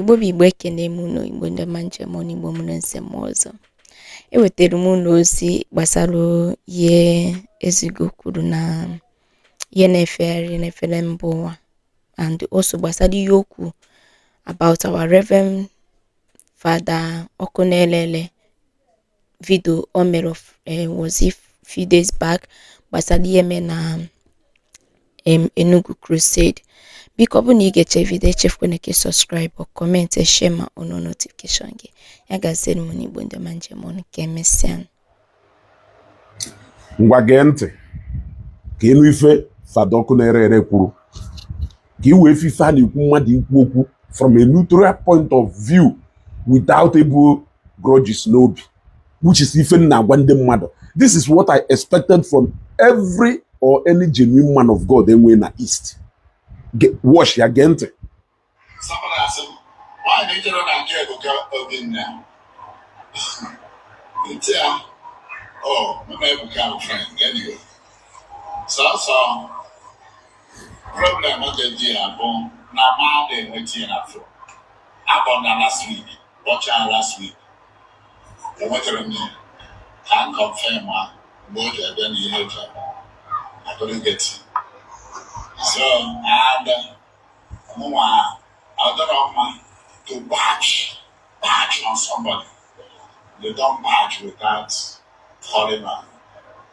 Igbo bụ Igbo, ekene m unu. Igbo ndị ọma, njem ọnụ Igbo mụrụ nze m ọzọ. Ewetara m unu ozi gbasara ihe Ezeugo kwuru na ihe na-efegharị n'efere mba ụwa and also gbasara ihe okwu about our Reverend Father Ọkụ na-elele video o mere of was it few days back gbasara ihe mee na Enugu Crusade. Biko, ọ bụrụ na ị ga-eche video, echefukwana ka ị subscribe, comment, share ma on notification gị. Ya gaziere m n'Igbo ndị ọma, njem ọnụ. Ka emesịa. Ngwa, gee ntị ka ịnụ ife Fada Ọkụ na-ere ere kwuru, ka ị wee fife a na-ekwu mmadụ ikwu okwu from a neutral point of view without ebu grudges n'obi, which is ife m na-agwa ndị mmadụ. This is what I expected from every or any genuine man of God enwe na East. Watch ya, gee ntị. Somebody asị m, nwaanyị ijere na nke Ebuka Obinna ntị ya, oh, mụ na Ebuka bụ friend anyway. Sọsọ problem dị dị ya bụ na mmadụ enweta ya na phone. Akpọ na last week, kpọchaa last week, enwetara m ya ka m confirm ha mgbe o ji abịa na ihe o ji abịa. I couldn't get it. So, and mụnwa ọ mma to barge on somebody. They don't barge without calling on,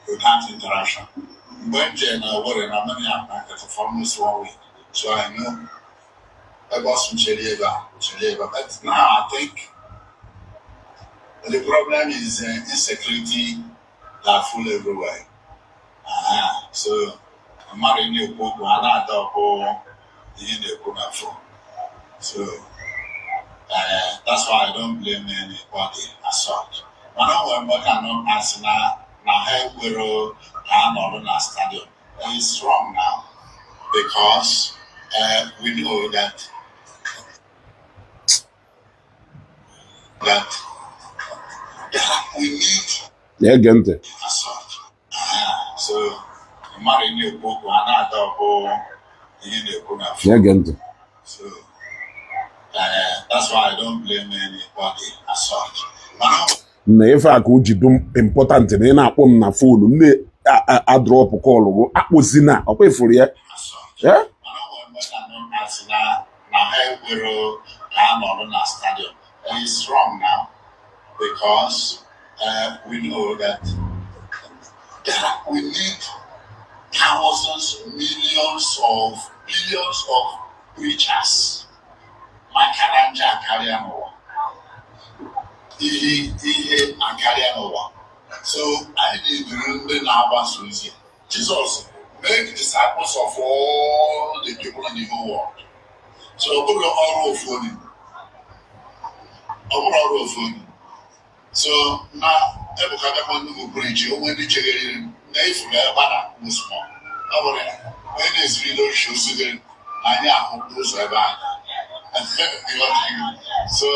without interaction. Mgbe m jee na Owerri na many nkịtị for almost one week, so I know ebe ọ sị m chere ebe a, chere ebe a. But now I think the problem is insecurity that full everywhere. So mmadụ na-ekwu okwu a na-ada ọkụ ihe na-ekwu na phone. So that's why I don't blame anybody as such. Mana o nwere mgbe ka nọ asị na ha ekwero ka a nọrọ na stadium. It's wrong now because we know that we need Na-ege ntị. As such. So mmadụ na-ekwu okwu a na-ada ọkụ ihe na-ekwu na phone. Na-ege ntị. So that's why I don't blame anybody as such. Mana o Na ife a ka o ji dị important na ị na-akpọ m na phone m na-adrop call gụ akpụzina ọkwa ifuru ya. As such. Eh? Mana o nwere mgbe ka nọ asị na ha ekwero ka a nọrọ na stadium. It's wrong now because we know that we need thousands, millions of billions of preachers maka na nje akarịa n'ụwa, ihe akarịa n'ụwa. So anyị na-eduru ndị na-agbasa ozi. Jizọs make disciples of all the people in the whole world. So ọ bụrụ ọrụ ofu onye, ọ bụrụ ọrụ ofu onye. So na Ebuka bịakwa nnukwu bridge onwe ndị chegharịrị na ifuru ebe a na-akwụ small. Ọ bụrụ ya onye na-eziri oshi ozugere na anyị ahụ ụzọ ebe ahụ. So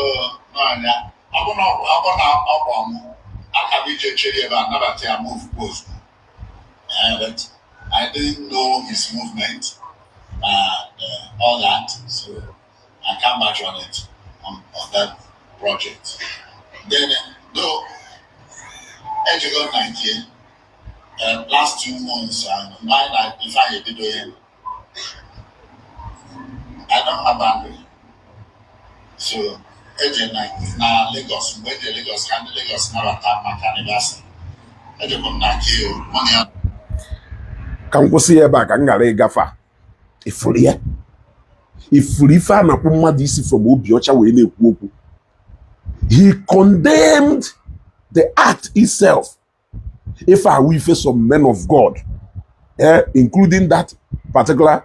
n'anya ọ bụ na ọ bụ mụ aka m ije chere ebe a nabata ya move ozugbo. But I didn't know his movement and all that, so I can't match on it on that project. Then though ejego 19 last 2 months mgbe anyị na ife anyị ebido ihe, I don't have boundary. So eje na Lagos, mgbe eje Lagos ka ndị Lagos nabata maka anniversary, ejekwa m na nke mụ na ya. Ka m kwụsị ya ebe a ka m ghara ịgafe a. Ifuru ya, ifuru ife a na-akpụ mmadụ isi from obi ọcha wee na-ekwu okwu. He condemned the act itself. Ife awụ ife some men of God, including that particular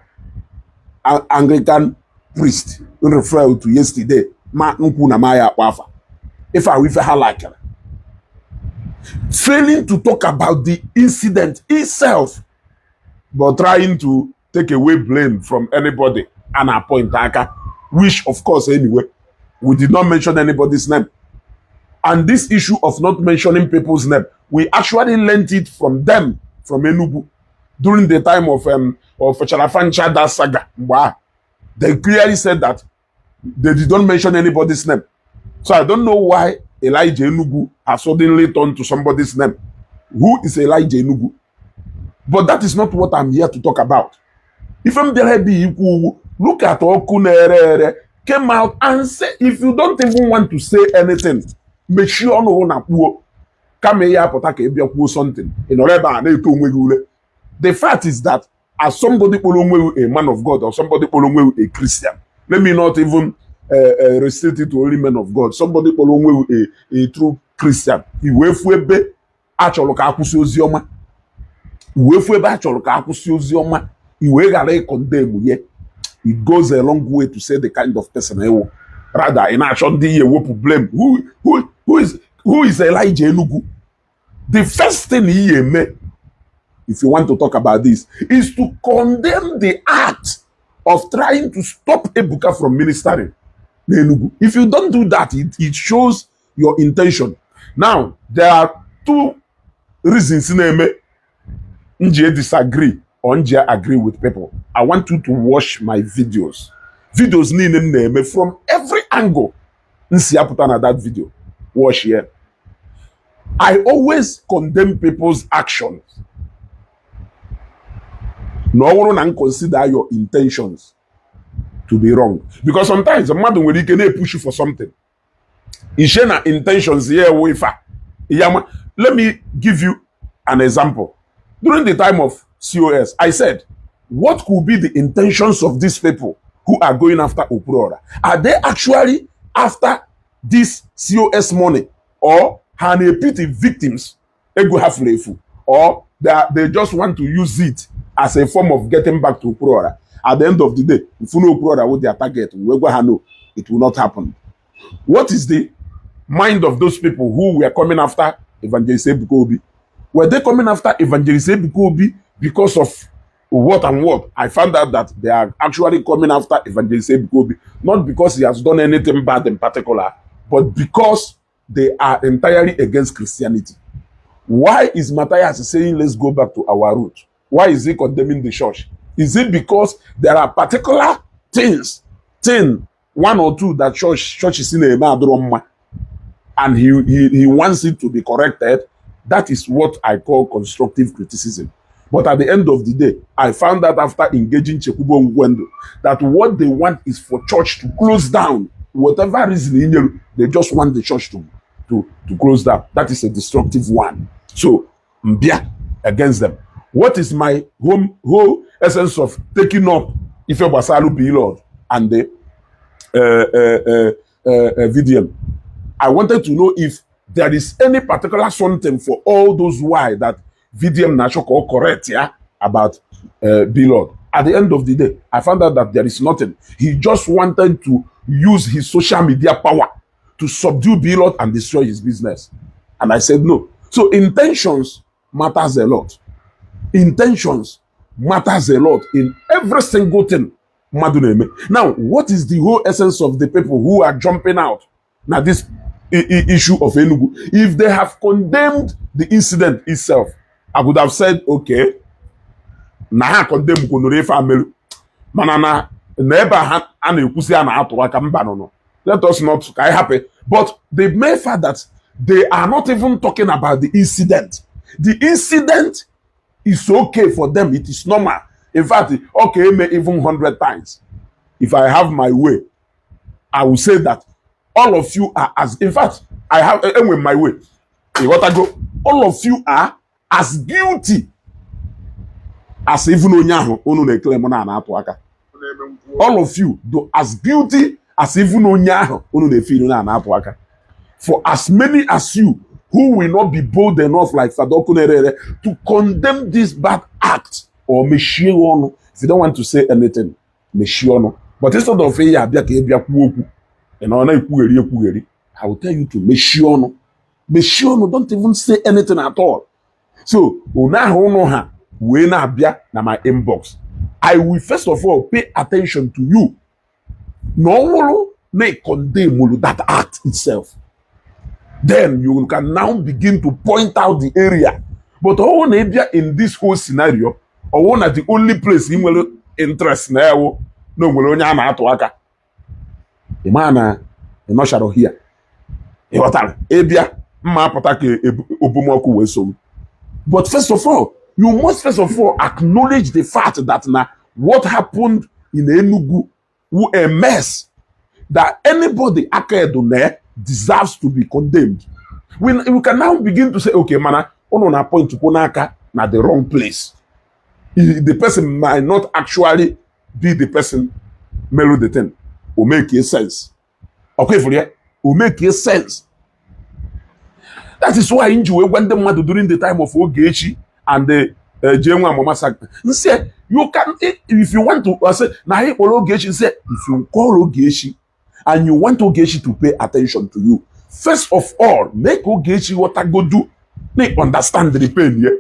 Anglican priest referred to yesterday, ma nkwu na ma ya akpọ afa. Ife awụ ife ha lakere failing to talk about the incident itself but trying to take away blame from anybody and appoint aka, which of course, anyway, we did not mention anybody's name. And this issue of not mentioning people's name, we actually learned it from them, from Enugu, during the time of Charafancha, that saga. Mgbe ahụ, they clearly said that They did not mention anybody's name. So I don't know why Elijah Enugu has suddenly turned to somebody's name. Who is Elijah Enugu? But that is not what I'm here to talk about. Ife m bịara ebe ikwu ugwu, look at ọkụ na-ere ere came out and say, if you don't even want to say anything, mechie ọnụ na kwuo, kama ya apụta ka ị bịa kwuo something, ị nọrọ ebe a na-eto onwe gị ule. The fact is that as somebody kpọrọ onwe gị a man of God or somebody kpọrọ onwe gị a Christian, let me not even restrict it to only men of God, somebody kpọrọ onwe gị a true Christian, i wee fu ebe a chọrọ ka akwụsị ozi ọma, i wee fu ebe a chọrọ ka akwụsị ozi ọma, i wee ghara ịcondemn ye, it goes a long way to say the kind of person ewu. Rather, ị na-achọ ndị ihe ewepụ blame. Who is Elijah Enugu? The first thing ihe eme if you want to talk about this is to condemn the act of trying to stop Ebuka from ministering n'Enugu. If you don't do that, it shows your intention. Now, there are two reasons na-eme m ji disagree or m ji agree with people. I want you to watch my videos. Videos niile m na-eme, from every angle m si apụta na that video. Watch here. I always condemn people's actions. Na ọ bụrụ na m consider your intentions to be wrong. Because sometimes mmadụ nwere ike na-epush for something. Ishe na intentions ya ewu ife a. Ya ma, let me give you an example. During the time of COS, I said, what could be the intentions of these people who are going after Okwuluora? Are they actually after this COS money, or ha na-epity victims ego ha furu efu, or they just want to use it as a form of getting back to Okwuluora? At the end of the day, mfunu Okwuluora with their target, wee gwa ha, no, it will not happen. What is the mind of those people who were coming after Evangelist Ebuka Obi? Were they coming after Evangelist Ebuka Obi because of what and what? I found out that they are actually coming after Evangelist Ebuka Obi, not because he has done anything bad in particular, but because they are entirely against Christianity. Why is Matthias saying, "Let's go back to our root"? Why is he condemning the church? Is it because there are particular things, thing one or two that church is in a mma, and he wants it to be corrected? That is what I call constructive criticism. But at the end of the day, I found out after engaging Chekubo Ngwendo that what they want is for church to close down. Whatever reason in you, they just want the church to close down. That is a destructive one. So, mbia against them. What is my whole essence of taking up ife gbasalu Blord and the VDM? I wanted to know if there is any particular something for all those why that VDM na-achọ ka ọ correct ya about Blord. At the end of the day, I found out that there is nothing. He just wanted to use his social media power to subdue Blord and destroy his business. And I said no. So intentions matters a lot. Intentions matters a lot in every single thing mmadụ na-eme. Now, what is the whole essence of the people who are jumping out na this issue of Enugu? If they have condemned the incident itself, I would have said, okay, na ha condemn kwonoro ife ameru, mana na ebe a ha a na-ekwusi a na-atụ aka mba nọ. Let us not ka anyị happy. But the mere fact that they are not even talking about the incident, the incident is okay for them. It is normal. In fact, okay, may even 100 times. If I have my way, I will say that all of you are as, in fact, I have enwe my way. Ịghọtago? All of you are as guilty as even onye ahụ unu na-ekele mụ na na-atụ aka. All of you do as guilty as even onye ahụ unu na-efe ilu na na-atụ aka. For as many as you who will not be bold enough like Fada Okunerere to condemn this bad act or mechie ọnụ. If you don't want to say anything, mechie ọnụ. But instead of ya abịa ka ị bịa kwuo okwu, ị nọ na-ekwugheri ekwugheri, I will tell you to mechie ọnụ. Mechie ọnụ, don't even say anything at all. So, unu ahụ ụnụ ha wee na-abịa na my inbox, I will first of all pay attention to you. Na ọ bụrụ na ị condemn that act itself, then you can now begin to point out the area. But ọ bụrụ na ị bịa in this whole scenario, ọ bụrụ na the only place ị nwere interest na ewu na o nwere onye a na-atụ aka. Ị maa na ị nọchara hia. Ị ghọtara? Ịbịa mma apụta ka obumọkụ wee so m. But first of all, you must first of all acknowledge the fact that na what happened in Enugu wu a mess that anybody aka edo na deserves to be condemned. We can now begin to say, okay, mana unu na point kwụ n'aka na the wrong place. The person might not actually be the person merụ the thing. O make sense. Ọkwa ifuru ya? O make sense. That is why nji wee gwa ndị mmadụ during the time of Ogechi and the jee nwa amama saga nsị, you can, if you want to say na anyị kpọrọ Ogechi, nsị, if you call Ogechi and you want Ogechi to pay attention to you, first of all, make Ogechi ghọtagodu na understand the pain. Yeah,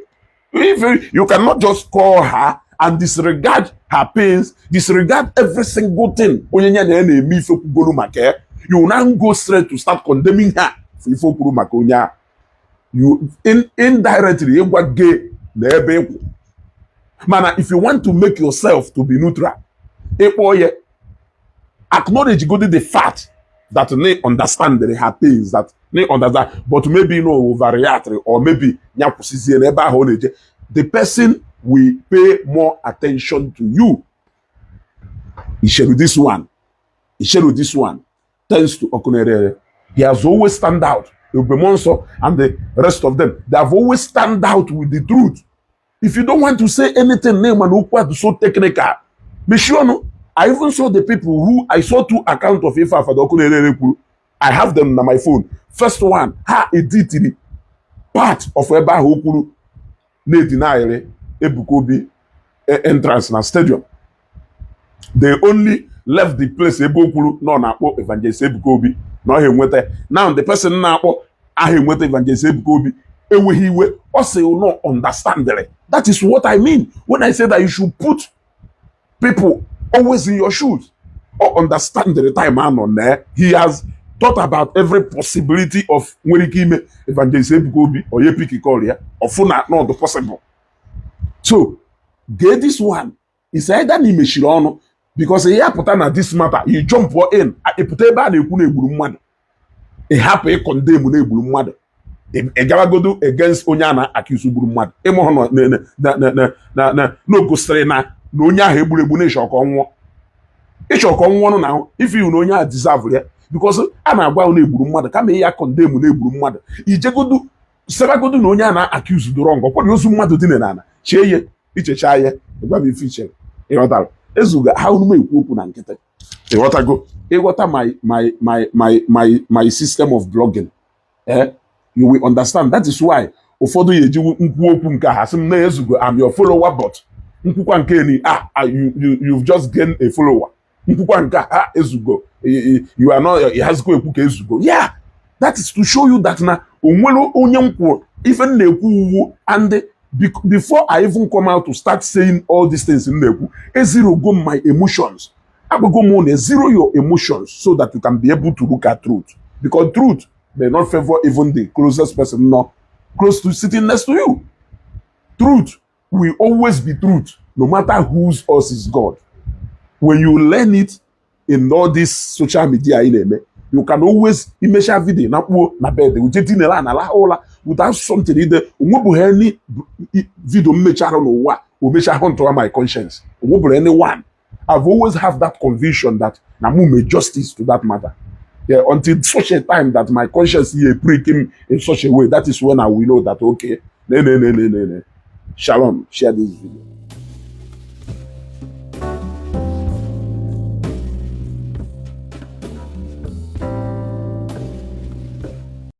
if you cannot just call her and disregard her pains, disregard every single thing onye ya na ya na-eme ife kwugolu maka ya, you will now go straight to start condemning her for ife o kwuru maka onye ahụ. You indirectly ịgwa gay na ebe ịkwụ. Mana if you want to make yourself to be neutral, ịkpọ ya, acknowledge godi the fact that they understand her pains, that they understand, but maybe no overreact or maybe ya kwụsịzie n'ebe ahụ ọ na-eje, the person will pay more attention to you. Isheru this one, Isheru this one, thanks to Okunerere, he has always stand out. Ebube and the rest of them, they have always stand out with the truth. If you don't want to say anything, name and okwu so technical, mechie ọnụ. I even saw the people who, I saw two account of ife Afada Okunerere kwuru. I have them na my phone. First one, ha editiri part of ebe ahụ o kwuru na-edinayịrị Ebuka Obi entrance na stadium. They only left the place ebe o kwuru na ọ na-akpọ Evangelist Ebuka Obi na ọ ha enweta. Now the person na-akpọ aha enweta Evangelist Ebuka Obi enweghị iwe, ọ sị no understand. That is what I mean when I say that you should put people always in your shoes or understand the time anọ na. He has thought about every possibility of nwere ike ime Evangelist Ebuka Obi onye pick call ya ọfụ na not possible. So gee this one is either na imechiri ọnụ, because ya pụta na this matter, you jump in, ịpụta ebe a na-ekwu na egburu mmadụ, ị hapụ ịcondemn na egburu mmadụ, ị gawagodo against onye a na-accuse gburu mmadụ. Ịmụhụ na o gosiri na onye ahụ egburu egbu na ịchọ ka ọ nwụọ, ịchọ ka ọ nwụọ na ife iwu na onye ahụ deserve ya, because a na-agwa na egburu mmadụ, kama ya condemn na egburu mmadụ, ijegodu sebagodu na onye a na-accuse do wrong, ọkwado ozu mmadụ dị n'ala chee ya ichecha ya, gwa m ife ichere. Ịghọtara? Ezuga ha unu m ekwu okwu na nkịtị. Ịghọtago? Ịghọta my system of blogging, eh, you will understand. That is why ụfọdụ ya eji nkwu okwu nke ha sị m na-ezugo, I'm your follower, but nkwukwa nke ni ah, you've just gained a follower. Nkwukwa nke a ezugo, you are not ịhazikwa ekwu ka ezugo. Yeah, that is to show you that na onwere onye nkwụ ife m na-ekwu uwu. And before I even come out to start saying all these things m na-ekwu, ezerogo m my emotions. Agbago m na zero your emotions so that you can be able to look at truth, because truth may not favor even the closest person not close to sitting next to you. Truth will always be truth, no matter whose us is God. When you learn it in all this social media ị na-eme, you can always imecha video na kpuo na bed uche tinere na ala ụla without something ide. Onwebụghị any video mmechara n'ụwa o mecha hụ ntụwa my conscience. Onwebụrụ any one. I've always have that conviction that na mụ mee justice to that matter. Yeah, until such a time that my conscience here prick him in such a way, that is when I will know that, okay, ne ne ne ne ne ne. Shalom. Share this video.